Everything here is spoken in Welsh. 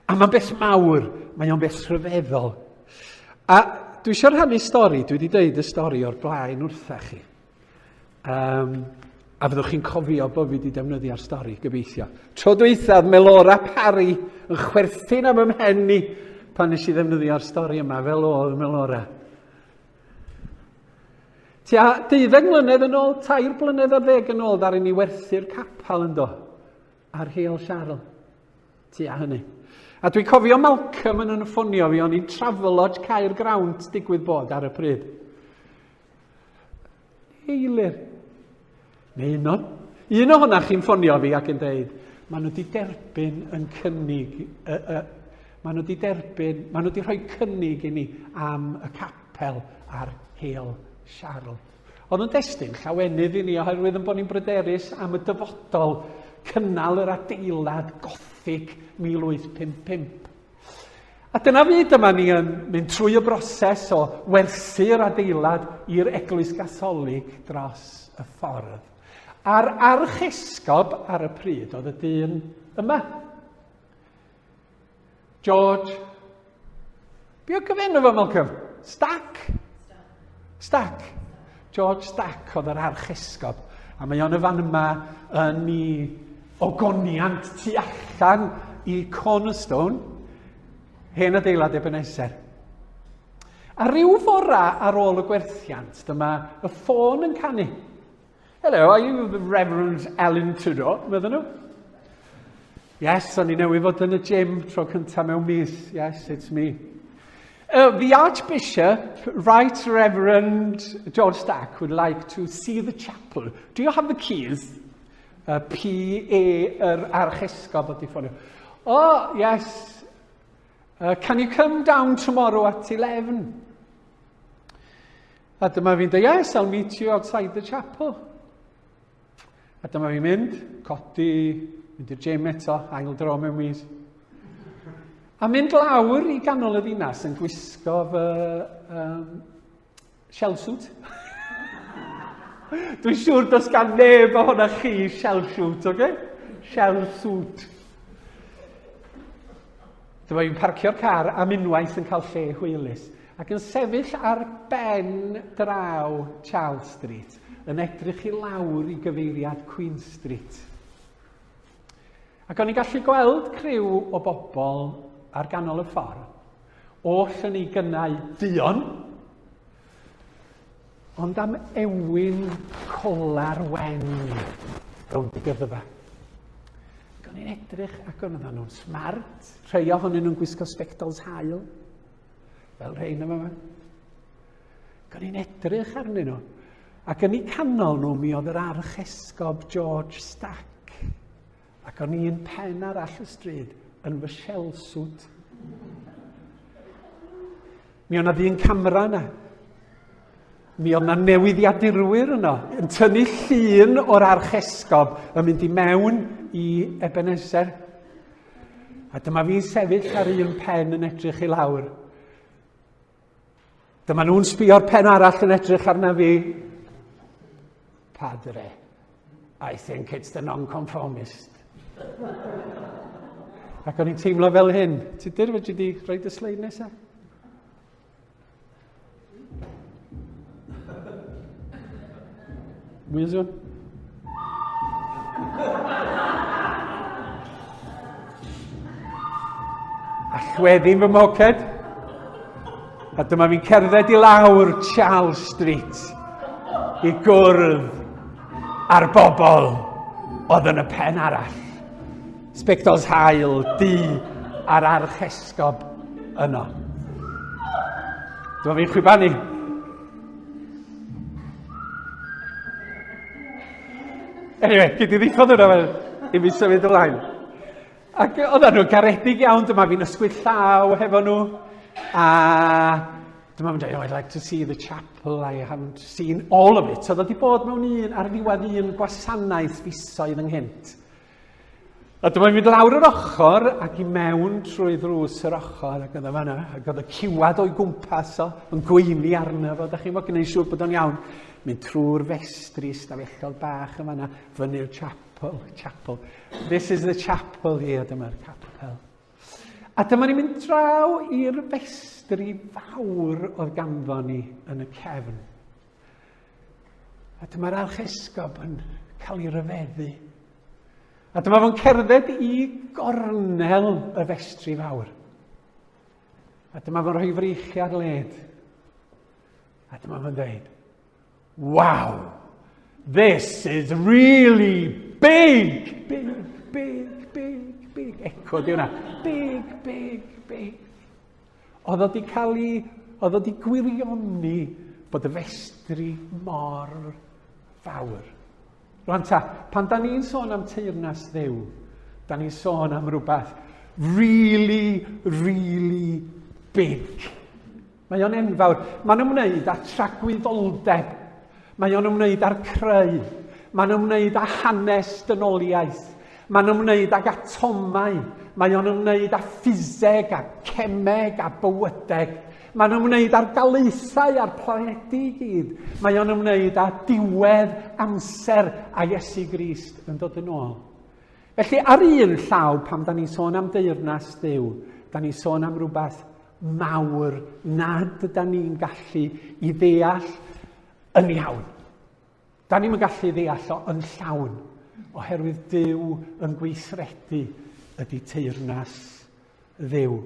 A mae'n beth mawr, mae o'n beth rhyfeddol. A dwi eisiau rhannu stori, dwi wedi dweud y stori o'r blaen wrtha chi. Um, a fyddwch chi'n cofio bod fi wedi defnyddio'r stori, gobeithio. Tro dwythaf, Melora Parry yn chwerthin am ymhen i pan nes i ddefnyddio'r stori yma, fel oedd Melora. Tua 12 mlynedd yn ôl, 3 blynedd ar ddeg yn ôl, ddaru ni werthu'r capel ynddo, ar Heol Siarl. Tua hynny. A dwi'n cofio Malcolm yn yn ffonio fi, o'n i'n Travelodge Caer Grawnt digwydd bod ar y pryd. Eilir. Neu un o'n. Un ohonoch chi'n ffonio fi ac yn dweud, maen nhw wedi derbyn yn cynnig, uh, uh, maen nhw wedi derbyn, maen nhw wedi rhoi cynnig i ni am y capel ar Heol Siarl. Oedd yn destun llawenydd i ni oherwydd yn bod ni'n bryderus am y dyfodol cynnal yr adeilad gothig 1855. A dyna fyd dyma ni yn mynd trwy y broses o werthu'r adeilad i'r Eglwys Gatholig dros y ffordd. A'r archesgob ar y pryd oedd y dyn yma. George. Be oedd gyfenw fo, Malcolm? Stack? Stack. George Stack oedd yr archesgob. A mae o'n y fan yma yn ei ogoniant tu allan i Cornerstone, hen adeilad Ebenezer. A rhyw fora ar ôl y gwerthiant, dyma y ffôn yn canu. Hello, are you the Reverend Ellen Tudor? Meddyn nhw. Yes, o'n i newydd fod yn y gym tro cyntaf mewn mis. Yes, it's me. The Archbishop, Right Reverend George Stack, would like to see the chapel. Do you have the keys? P.A. yr archesgob oedd di ffonio. Oh, yes. Can you come down tomorrow at 11? A dyma fi'n dweud, yes, I'll meet you outside the chapel. A dyma fi'n mynd, codi, mynd i'r gym eto, ail dro mewn mis. A mynd lawr i ganol y ddinas yn gwisgo fy um, shell suit. Dwi'n siŵr does gan neb ohonoch chi shell suit, oce? Okay? Shell suit. Dyma fi'n parcio'r car am unwaith yn cael lle hwylus ac yn sefyll ar ben draw Charles Street yn edrych i lawr i gyfeiriad Queen Street. Ac o'n i'n gallu gweld criw o bobl ar ganol y ffordd, oll yn ei gynnau duon, ond am ewin colar wen rownd y gyddfa. Ac o'n i'n edrych ac o'n nhw'n smart, rhai ohonyn nhw'n gwisgo sbectols haul, fel rhain yma. Ac o'n i'n edrych arnyn nhw. Ac yn eu canol nhw mi oedd yr archesgob George Stack. Ac o'n i'n pen arall y stryd yn fy shell suit. Mi oedd 'na ddyn camera yna. Mi oedd 'na newyddiadurwyr yno yn tynnu llun o'r archesgob yn mynd i mewn i Ebenezer. A dyma fi'n sefyll ar un pen yn edrych i lawr. Dyma nhw'n sbio'r pen arall yn edrych arna fi. Padre, I think it's the non-conformist. Ac o'n i'n teimlo fel hyn. Tudur, fedri di rhoi dy sleid nesaf? Mwy o sŵn? Allweddi'n fy mhoced. A dyma fi'n cerdded i lawr Charles Street i gwrdd â'r bobl oedd yn y pen arall. Sbectols haul, du a'r archesgob yno. Dyma fi'n chwibanu. Anyway, gyd i ddiffodd hwnna fel i fi symud ymlaen. Ac oedden nhw'n garedig iawn, dyma fi'n ysgwyd llaw hefo nhw. A dyma fi'n dweud, oh, I'd like to see the chapel, I haven't seen all of it. Oedd wedi bod mewn un, ar ddiwedd un gwasanaeth fisoedd ynghynt. A dyma fi'n mynd lawr yr ochr ac i mewn trwy ddrws yr ochr ac oedd o fanna, ac oedd y ciwad o'i gwmpas o yn gweini arno fo, da chi'n bod gwneud siŵr bod o'n iawn. Mynd trwy'r festri stafellodd bach yn fanna, fyny'r chapel, chapel. This is the chapel here, dyma'r capel. A dyma ni'n mynd draw i'r festri fawr oedd ganddo ni yn y cefn. A dyma'r archesgob yn cael ei ryfeddu. A dyma fo'n cerdded i gornel y festri fawr. A dyma fo'n rhoi freichiau ar led. A dyma fo'n dweud, Wow! This is really big! Big, big, big, big. Eco di hwnna. Big, big, big. Oedd o di cael ei... Oedd o di gwirioni bod y festri mor fawr. Rwan ta, pan da ni'n sôn am teyrnas Dduw, da ni'n sôn am rhywbeth really, really big. Mae o'n enfawr. Mae'n ymwneud â tragwyddoldeb. Mae o'n ymwneud â'r creu. Mae'n ymwneud â hanes dynoliaeth. Mae'n ymwneud ag atomau. Mae o'n ymwneud â ffiseg a cemeg a bywydeg. Mae'n ymwneud â'r galaethau a'r planedi i gyd. Mae o'n ymwneud â diwedd amser a Iesu Grist yn dod yn ôl. Felly ar un llaw, pam da ni'n sôn am deyrnas Dduw, da ni'n sôn am rhywbeth mawr nad yda ni'n gallu i ddeall yn iawn. Da ni'n gallu ddeall o yn llawn, oherwydd Duw yn gweithredu ydy teyrnas Dduw.